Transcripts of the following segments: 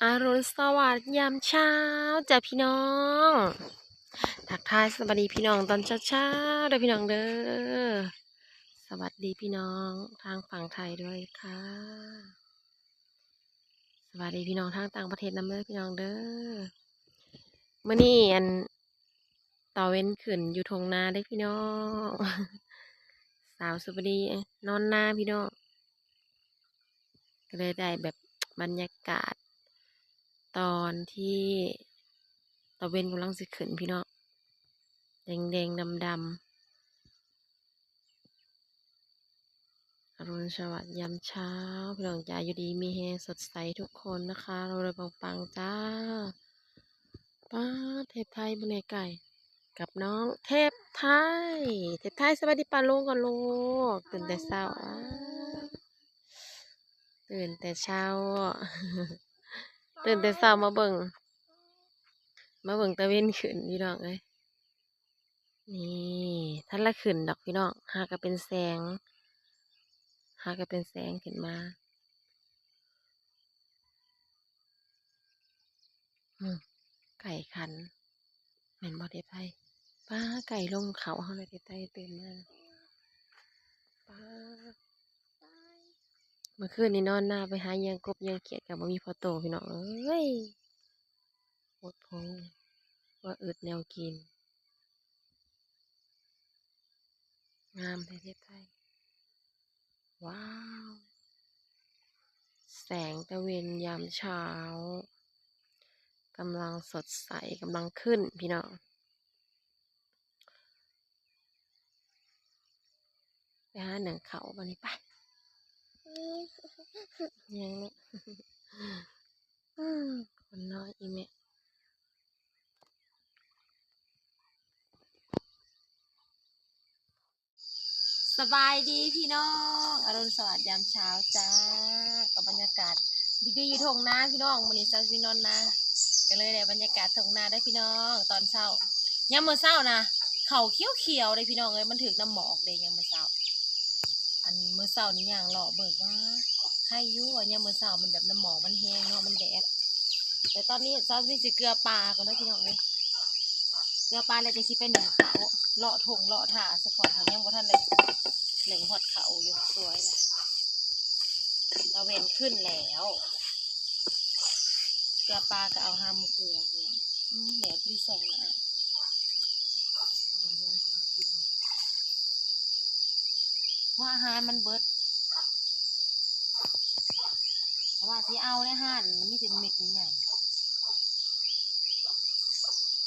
ອາລຸນສະຫວັດຍາມເຊົ້າຈ້າພີ່ນ້ອງ. ທັກທາຍສະບາຍດີພີ່ນ້ອງຕອນເຊົ້າໆເດີພີ່ນ້ອງເດີ. ສະຫວັດດີພີ່ນ້ອງທາງຝັ່ງໄທດ້ວຍຄ່ະ. ສະຫວັດດີພີ່ນ້ອງທາງຕ່າງປະເທດນຳເດີພີ່ນ້ອງເດີ. ມື້ນີ້ ອັນ ຕາເວັນຂຶ້ນຢູ່ທົ່ງນາເດ້ພີ່ນ້ອງ. ສາວສຸບະດີນອນນາພີ່ນ້ອງ ກໍເລີຍໄດ້ແບບບັນຍາກາດຕອນທີ່ຕາເວັນກຳລັງຊິຂຶ້ນພີ່ນ້ອງ ແດງໆດຳໆ. ອາລຸນສະຫວັດຍາມເຊົ້າ ພີ່ນ້ອງຈ້າ ຢູ່ດີມີແຮງ ສົດໃສທຸກຄົນນະຄະ ເຮົງໆປັງໆຈ້າ. ປາດ ເທບໄທ ເບິ່ງແດ່ໄກ່ກັບນ້ອງເທບໄທ. ເທບໄທ ສະບາຍດີປ້າລຸງກ່ອນລູກ. ຕື່ນແຕ່ເຊົ້າ ອ້າ ຕື່ນແຕ່ເຊົ້າ ຕື່ນແຕ່ເຊົ້າມາເບິ່ງ ມາເບິ່ງຕາເວັນຂຶ້ນພີ່ນ້ອງເອີຍ. ນີ້ ທັນລະຂຶ້ນດອກພີ່ນ້ອງ ຫາກະເປັນແສງ ຫາກະເປັນແສງຂຶ້ນມາ. ອືມ ໄກ່ຂັນ ແມ່ນບໍ່ເທບໄທ? ປ້າ ໄກ່ລົງເຂົ້າເຮົາແລ້ວ ເທບໄທຕື່ນມາ ປ້າ. ເມື່ອຄືນນີ້ນອນນາ ໄປຫາເຫຍື່ອກົບເຫຍື່ອຂຽດ ກໍບໍ່ມີພໍໂຕພີ່ນ້ອງເອີຍ ໂພດໂພ ວ່າອຶດແນວກິນ. ງາມແທ້ເທບໄທ. ວ້າວ ແສງຕາເວັນຍາມເຊົ້າ ກຳລັງສົດໃສ ກຳລັງຂຶ້ນພີ່ນ້ອງ. ໄປຫາໜຶ້ງເຂົ້າບາດນີ້ ໄປ. ຍັງເນາະ ຄົນນ້ອຍອີ່ແມ່. ສະບາຍດີພີ່ນ້ອງ ອາລຸນສະຫວັດຍາມເຊົ້າຈ້າ. ກັບບັນຍາກາດດີໆຢູ່ທົ່ງນາພີ່ນ້ອງ. ມື້ນີ້ສາວຊິນອນນາ ກໍເລີຍໄດ້ບັນຍາກາດທົ່ງນາເດີພີ່ນ້ອງ ຕອນເຊົ້າ. ຍາມມື້ເຊົ້ານະ ເຂົ້າຂຽວໆເດ້ພີ່ນ້ອງເອີຍ ມັນຖືກນ້ຳໝອກເດ້ຍາມມື້ເຊົ້າ. ອັນມື້ເຊົ້ານີ້ຍ່າງເລາະເບິ່ງວ່າ ໄຄຢູ່ວ່າຍາມມື້ເຊົ້າມັນແບບນ້ຳໝອກມັນແຮງເນາະ ມັນແດດ. ແຕ່ຕອນນີ້ສາວຊິເກືອປາກ່ອນເດີພີ່ນ້ອງເອີຍ ເກືອປາແລ້ວຈັ່ງຊິໄປໜຶ້ງເຂົ້າ ເລາະທົ່ງເລາະທ່າສາກ່ອນ ຫາກຍັງບໍ່ທັນໄດ້ໜຶ້ງຮອດເຂົ້າຢູ່. ສວຍລະ ຕາເວັນຂຶ້ນແລ້ວ ເກືອປາກໍເອົາຫຳເກືອ. ອືມ ແດດບໍ່ໄດ້ສ່ອງໜ້າ. ຫົວອາຫານມັນເບິດ ເພາະວ່າຊິເອົາໃນຮ້ານມີແຕ່ເມັດໃຫຍ່ໆ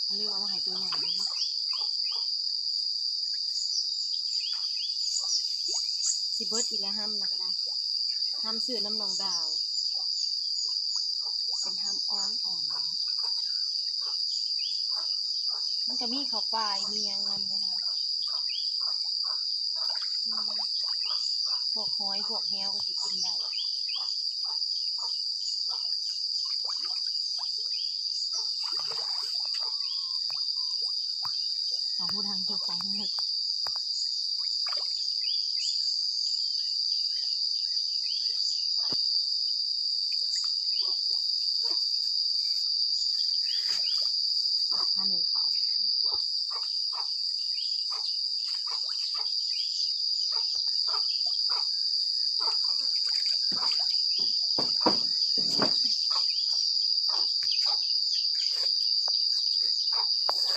ເຂົາເລີຍເອົາມາໃຫ້ໂຕໃຫຍ່ເນາະ. ຊິເບິດອີກແລ້ວ ຫຳນະກໍໄດ້ ຫຳຊື້ນຳນ້ອງດາວ ເປັນຫຳອ່ອນໆ ມັນກໍມີເຂົ້າປາຍ ມີຫຍັງນຳເດ້. ອືມ ພວກຫອຍພວກແຮວກໍຊິກິນໄດ້. ເອົາຫູດັງຕົກໃສ່ເລີຍ. ຫາໜຶ້ງເຂົ້າ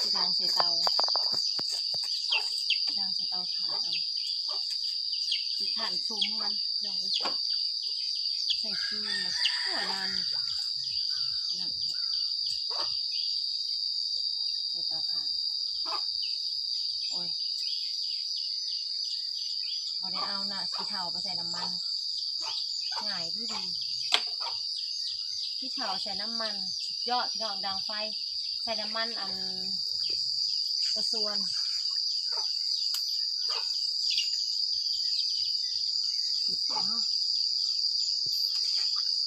ຊິດັງໃສ່ເຕົາ ຊິດັງໃສ່ເຕົາຖ່ານເອົາ ຂີ້ຄ້ານສຸມມັນ ພີ່ນ້ອງເອີຍ ໃສ່ຟືນເລີຍ. ໂອ້ຍ ນານ ອັນນັ້ນ ໃສ່ເຕົາຖ່ານ. ໂອ້ຍ ບໍ່ໄດ້ເອົາໜ້າຂີ້ເຖົ້າໄປໃສ່ນ້ຳມັນ ງ່າຍດີໆ ຂີ້ເຖົ້າໃສ່ນ້ຳມັນ ສຸດຍອດ ພີ່ນ້ອງ. ດັງໄຟໃສ່ນ້ຳມັນ ອັນ ກະຊວນ ເນາະ.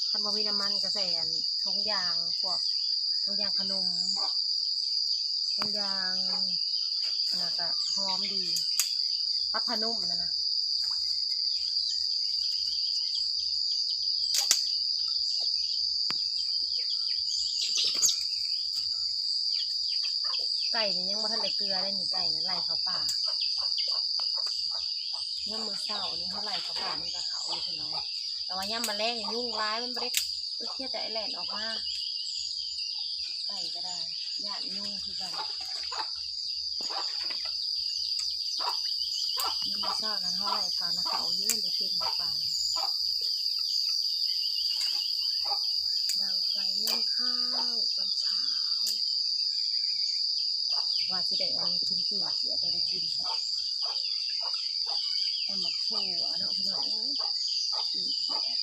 ຄັນບໍ່ມີນ້ຳມັນກໍໃສ່ອັນຖົງຢາງ ພວກຖົງຢາງຂະໜົມ ຖົງຢາງ ອັນນັ້ນກໍຫອມດີ ປັບຜ້ານຸ້ມນັ້ນນະ. ກ່ນີ້ຍັງບໍ່ທັນໄດ້ເກືອເດ້ນີ້ ໄກ່ນະໄລ່ເຂົ້າປ່າ. ຍາມມື້ເຊົ້ານີ້ເຮົາໄລ່ເຂົ້າປ່າມັນກໍເຂົ້າຢູ່ພີ່ນ້ອງ, ແຕ່ວ່າຍາມມາແລງນີ້ຍຸງຫຼາຍ ມັນບໍ່ໄດ້ເຮັດໃຫ້ແລ່ນອອກມາ. ໄກ່ກໍໄດ້ ຢ້ານຍຸງຄືກັນ. ຍາມເຊົ້ານັ້ນເຮົາໄລ່ເຂົ້ານະ ເຂົ້າຢູ່ ໄດ້ເຕັມໄດ້ປາຍ. ດັງໄຟ ໜຶ້ງເຂົ້າຕອນເຊົ້າ ວ່າຊິໄດ້ອັນກິນປີ້ງຂຽດ ບໍ່ໄດ້ກິນຊະ. ຕຳບັກຖົ່ວເນາະພີ່ນ້ອງເອີຍ ປີ້ງຂຽດ.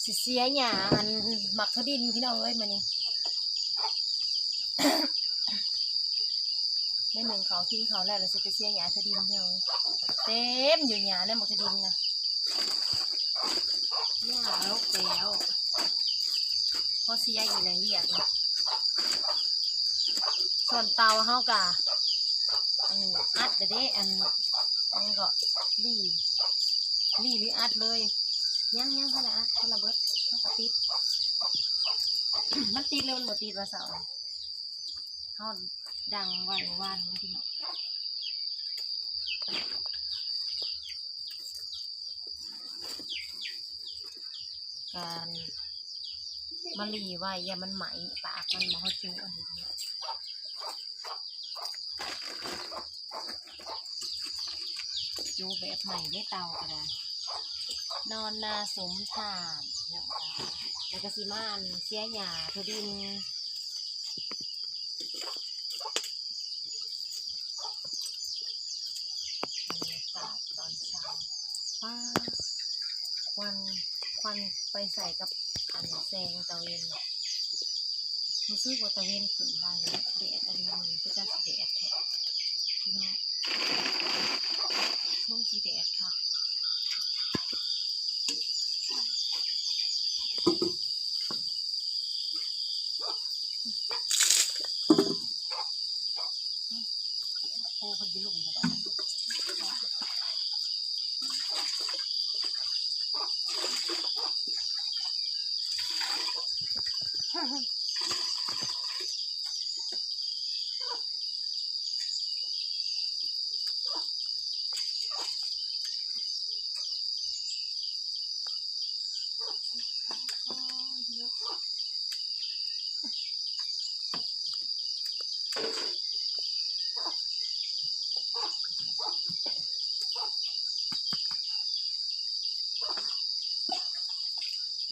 ຊິເສຍຫຍ້າອັນໝາກຖົ່ວດິນພີ່ນ້ອງເອີຍ ມື້ນີ້ ໄດ້ໜຶ້ງເຂົ້າກິນເຂົ້າແລ້ວ ແລ້ວຊິໄປເສຍຫຍ້າຖົ່ວດິນພີ່ນ້ອງ. ເຕັມຢູ່ຫຍ້າໃນໝາກຖົ່ວດິນນະ ຫຍ້າລົກແລ້ວ ພໍເສຍຢູ່ໃນວຽກນະ. ສ່ວນເຕົາເຮົາກະ ອັນອັດແລ້ວເດ້ ອັນ ຫຍັງເກາະ ລີ້ ລີ້ຫຼືອັດເລີຍ. ຍັງ ຍັງ ບໍ່ທັນໄດ້ອັດ ບໍ່ທັນລະເບິດ ເຮົາກະຕິດ ມັນຕິດຫຼືມັນບໍ່ຕິດວ່າເສົາ ເຮົາດັງໄວ້ວານນີ້ພີ່ນ້ອງ. ການມາລີ້ໄວ້ ຢ້ານມັນໄໝ້ປາກມັນ ບໍ່ເຮົາຈຸອັນນີ້ ຈຸແບບໃໝ່ເດ້ ເຕົາກໍໄດ້ ນອນນາສົມທານ ແລ້ວກໍ ແລ້ວກໍຊິມາອັນເສຍຫຍ້າຖົ່ວດິນ. ບັນຍາກາດຕອນເຊົ້າ ປ້າ ຄວັນ ຄວັນໄປໃສ່ກັບອັນແສງຕາເວັນ ຮູ້ສຶກວ່າຕາເວັນຂຶ້ນໄວ ແດດອັນນີ້ ມື້ນີ້ຄືຈັກຊິແດດແທ້ພີ່ນ້ອງ ຊົງຊິແດດຄັກ. ໂອ້ ເພິ່ນຊິລົງບໍ່ບາດນີ້?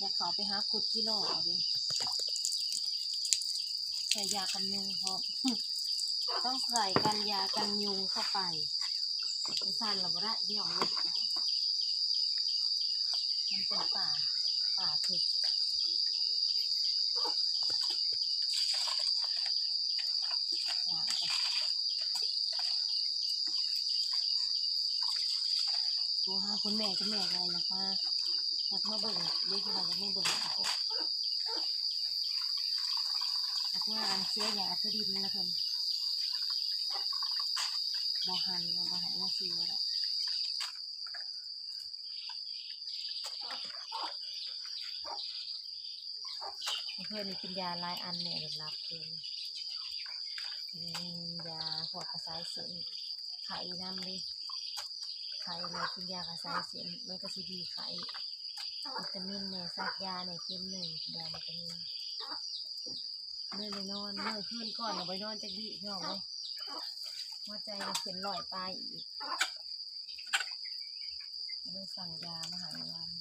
ຢາກເຂົ້າໄປຫາຂຸດຈີ່ລໍເອົາເດ້ ໃສ່ຢາກັນຍຸງພ້ອມ ຕ້ອງໃສ່ກັນ ຢາກັນຍຸງເຂົ້າໄປ ຈັ່ງຊັ້ນລະບໍ່ໄດ້ພີ່ນ້ອງເອີຍ. ມັນເປັນປ່າ ປ່າທຶບ. ໂທຫາຄຸນແມ່ ຄຸນແມ່ກໍຢາກມາ ຢາກມາເບິ່ງເດ້ ເພິ່ນວ່າຢາກມາເບິ່ງເຂົາ ຢາກມາອັນເສຍຫຍ້າເສຍດິນນະເພິ່ນ ບໍ່ຫັນ ບໍ່ໃຫ້ມາເສຍແລ້ວ. ເມື່ອຄືນນີ້ກິນຢາຫຼາຍອັນແນ່ ຫຼັບເລີຍ ກິນຢາພວກກະສາຍເສັ້ນ ໄຂ້ນຳເດ້ ໄຂ້ແລ້ວກິນຢາກະສາຍເສັ້ນ ມັນກະຊິດີໄຂ້ ວິຕາມິນແນ່ ສັກຢາແນ່ ເຂັມໜຶ່ງ ຢາວິຕາມິນ ເມື່ອໄດ້ນອນ ເມື່ອຄືນກ່ອນນະບໍ່ໄດ້ນອນຈັກມື້ ພີ່ນ້ອງເອີຍ ຫົວໃຈກໍເປັນຮ້ອຍປາຍອີກ. ເລີຍສັ່ງຢາມາໃຫ້ວ່າ ເ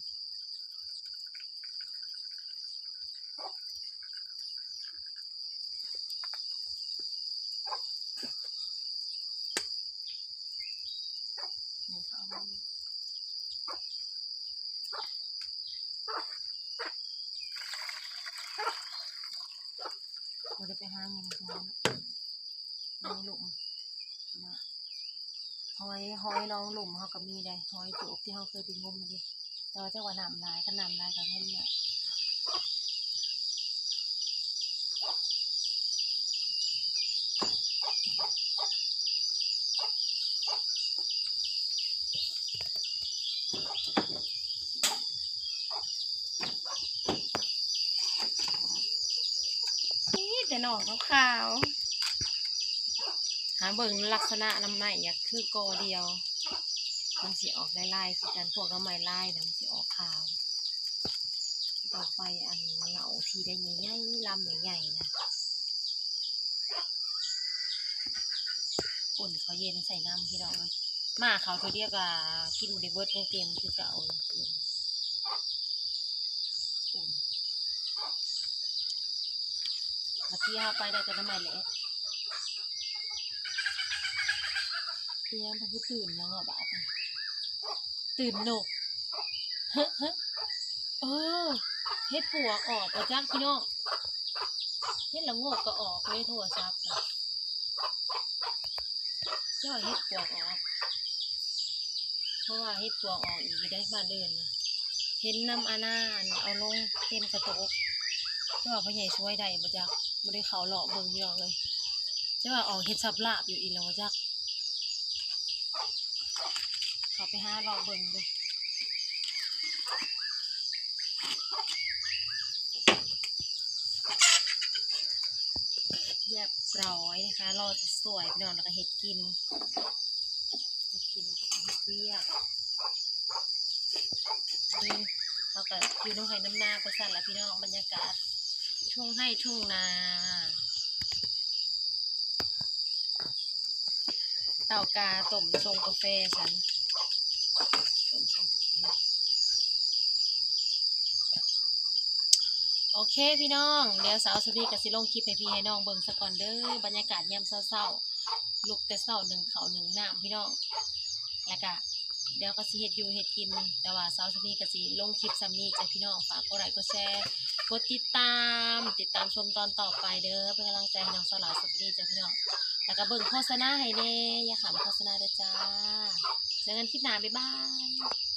ໄປຫາງມໃສ່ເນາະ ໃນລຸ່ມເນາະ ຫອຍ ຫອຍລອງລຸ່ມເຮົາກໍມີໄດ໋ ຫອຍໂຈກທີ່ເຮົາເຄີຍໄປງົມເດ້ ແຕ່ວ່າຈັກວ່ານ້ຳຫຼາຍ ຄັນນ້ຳຫຼາຍກໍງົມຍາກ. ມີແຕ່ໜໍ່ຂາວໆ ຫາເບິ່ງລັກສະນະໜໍ່ໄມ້ ຢາກຄືກໍດຽວ ມັນຊິອອກລາຍໆຄືກັນ ພວກໜໍ່ໄມ້ລາຍນະ ມັນຊິອອກຂາວ. ຕໍ່ໄປອັນເຫງົາທີ່ໄດ້ໃຫຍ່ໆ ລຳໃຫຍ່ໆນະ ອຸ່ນເຂົ້າເຢັນໃສ່ນຳພີ່ນ້ອງເອີຍ ມາເຂົ້າເທື່ອດຽວກໍກິນບໍ່ໄດ້ເບິດ ຍັງເຕັມຄືເກົ່າ. ບາດທີເຮົາໄປໄດ້ແຕ່ໜໍ່ໄມ້ແຫຼະ ເອີຍ ມັນຄືຕື່ນຫຍັງເນາະບາດນີ້ ຕື່ນນົກ ເອີ ເຫັດປວກອອກບໍ່ຈັກພີ່ນ້ອງ ເຫັດລະໂງກກໍອອກໃນໂທລະສັບນະ ເຈົ້າເຫັດປວກອອກ ເພາະວ່າເຫັດປວກອອກອີກຢູ່ໃດ໋ ບ້ານອື່ນນະ ເຫັນນຳອານາ ອັນເອົາລົງເຕັມກະໂຕກ ເຈົ້າວ່າພໍ່ໃຫຍ່ຊ່ວຍໄດ້ບໍ່ຈັກ ບໍ່ໄດ້ເຂົ້າເລາະເບິ່ງພີ່ນ້ອງເອີຍ ເຈົ້າວ່າອອກເຫັດສັບລາບຢູ່ອີກແລ້ວບໍ່ຈັກ. ເຂົ້າໄປຫາເລາະເບິ່ງເດີ້ ຮຽບຮ້ອຍນະຄະ ລໍແຕ່ສວຍພີ່ນ້ອງ ແລ້ວກໍເຮັດກິນ ເຮັດກິນແລ້ວກໍເຮັດວຽກ. ເຮົາກໍຢູ່ນຳໄຮ່ນຳນາໄປຊັ້ນລະພີ່ນ້ອງ ບັນຍາກາດທົ່ງໄຮ່ທົ່ງນາ. ເຕົ້າກາຕົ້ມຊົງກາແຟຊັ້ນ ຕົ້ມຊົງກາແຟ. ໂອເຄພີ່ນ້ອງ ດຽວສາວສຸນີກໍຊິລົງຄລິບໃຫ້ພີ່ໃຫ້ນ້ອງເບິ່ງສາກ່ອນເດີ້ ບັນຍາກາດຍາມເຊົ້າໆ ລຸກແຕ່ເຊົ້າໜຶ້ງເຂົ້າໜຶ້ງນ້ຳພີ່ນ້ອງ ແລ້ວກະ ດຽວກໍຊິເຮັດຢູ່ເຮັດກິນ ແຕ່ວ່າສາວສຸນີກໍຊິລົງຄລິບສ່ຳນີ້ຈ້ະພີ່ນ້ອງ ຝາກກົດໄລ້ກົດແຊ ກົດຕິດຕາມ ຕິດຕາມຊົມຕອນຕໍ່ໄປເດີ້ ເປັນກຳລັງໃຈໃຫ້ນ້ອງສາວຫຼ້າສຸນີຈ້ະພີ່ນ້ອງ ແລ້ວກໍເບິ່ງໂຄສະນາໃຫ້ແດ່ ຢ່າຂ້າມໂຄສະນາເດີ້ຈ້າ. ເຈີກັນຄລິບໜ້າ ບາຍບາຍ.